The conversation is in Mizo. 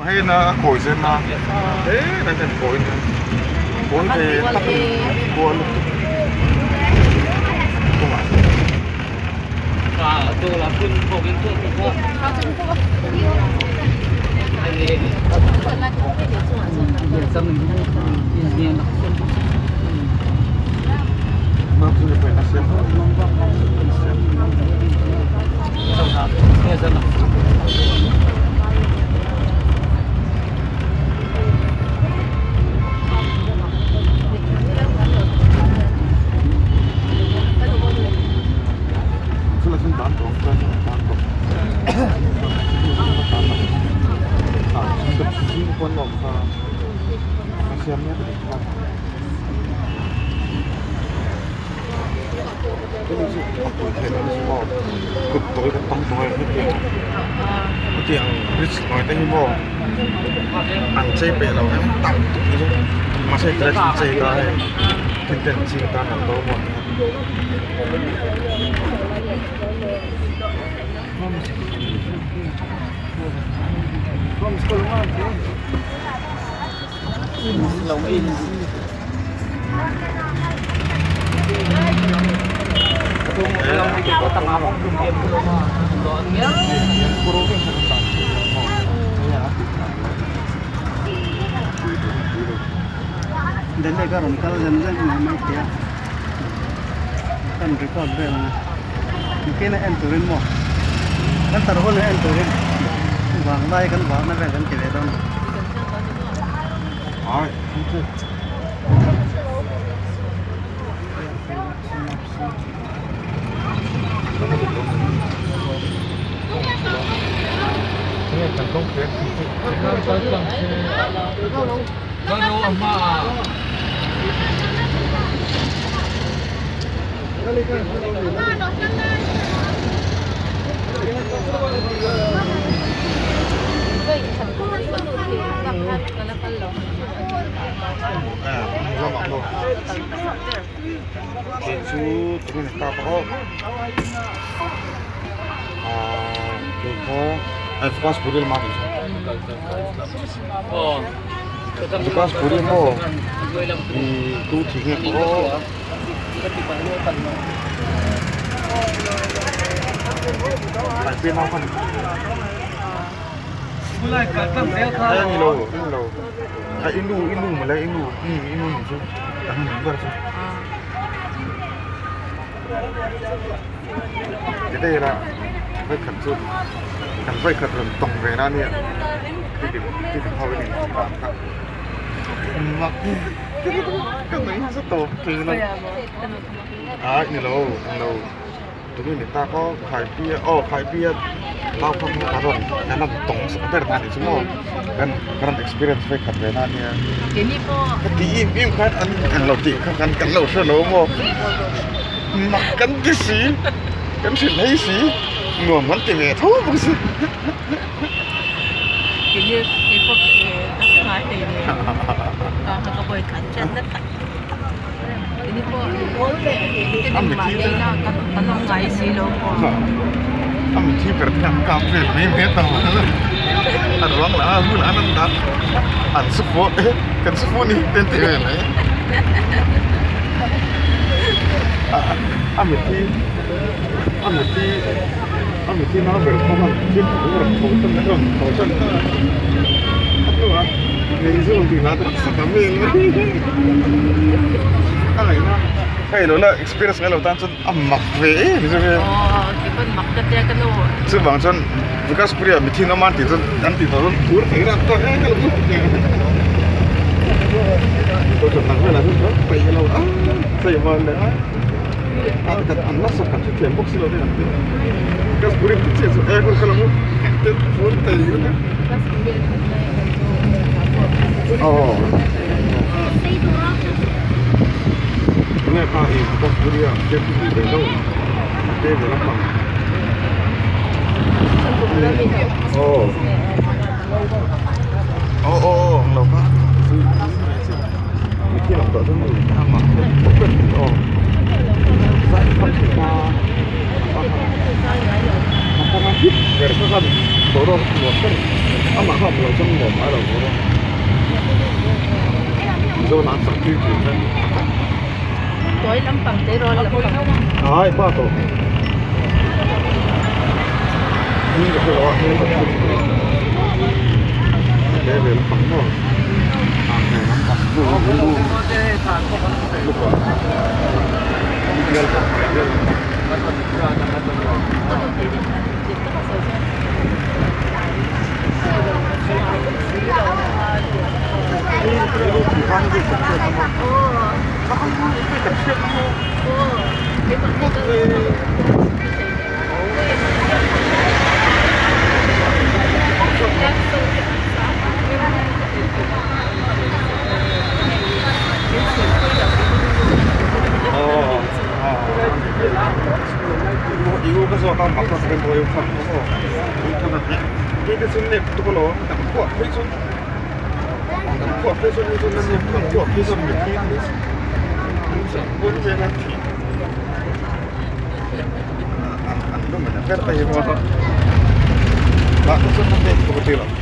Hei na a kawi zen a he kan kawi nia kawi ve tak a ni kual lutuk kawngah Kut tawi kan tam tawh e hetiang hetiang bridge hnuai te hi maw an chei peih lo em tak tuk hi chu mahse tilai chu an chei ta hei thil te an ching tan an do maw Delhi ka rawn kal zem zem mai mai thei a kan record vel ang a engtin a en turin maw kan tar hun a en turin vanglai kan vahna vel kan ti ve dawn a ni. Kei chu tunge ni ta pawh aw ahh kei kha Vikas Puri lama tih chu Vikas Puri maw ih tu thi nge pawh aw. A ni lo a ni lo a i nu i nu mawle i nu i i nu nih chu a hnu ber chu ti daih ila vawikhat chu kan vawikhat rawn tawng ve na ania tidim ho in intih dan kha mak ka nuih nasa tawp thei lo a ni lo ni lo. Tuni ni tak aw Khaipia aw Khaipia naupang hi a rawn kan rawn tawng hmasa ber na anih chu maw kan kan rawn experience vek khat ve na ania ka ti im im khan an englo tih kha kan kan lo hre lo maw mak kan ti si kan hrilh hlei si nuam kan ti ve tho bawk si. A mithi ber te an kap vel mai mai ta a ruang lah a hmun an an dah an su pawh e kan su pawh ni te an ti ve mai a mithi a mithi a mithi nau ber pawh khan thil rawn tho tan rawn tho tan ta a hnuah nei zawng tih hla te sa ta vel a ngaihna hei lo la experience ngai lo tan chuan a mak ve em chu ve chuvang chuan Vikas Priya mithi nawm an tih chuan an tih tawh chuan phur thei ran tawh e ka lo peih lo a chei van leh a an la sak kan hrethiam bawk si lo te an ti Vikas Priya tih chiah chu e hun ka lo phur thei lutuk aw Tunge kha i Vikas Priya te chu duh ve lo te ve lampang aw aw aw aw ang lo kha mitthi lam tawh chuan aw zai kham thei ta. Ber kha khan boruak a nuam ber amah kha awm loh chuan nuam ngai lo boruak Mizoram an sak tui thin khan Tawi lampang te rawl lampang Ai pa tawh Hming ka hre lo a hming ka hre He ve lampang maw Ang ve lampang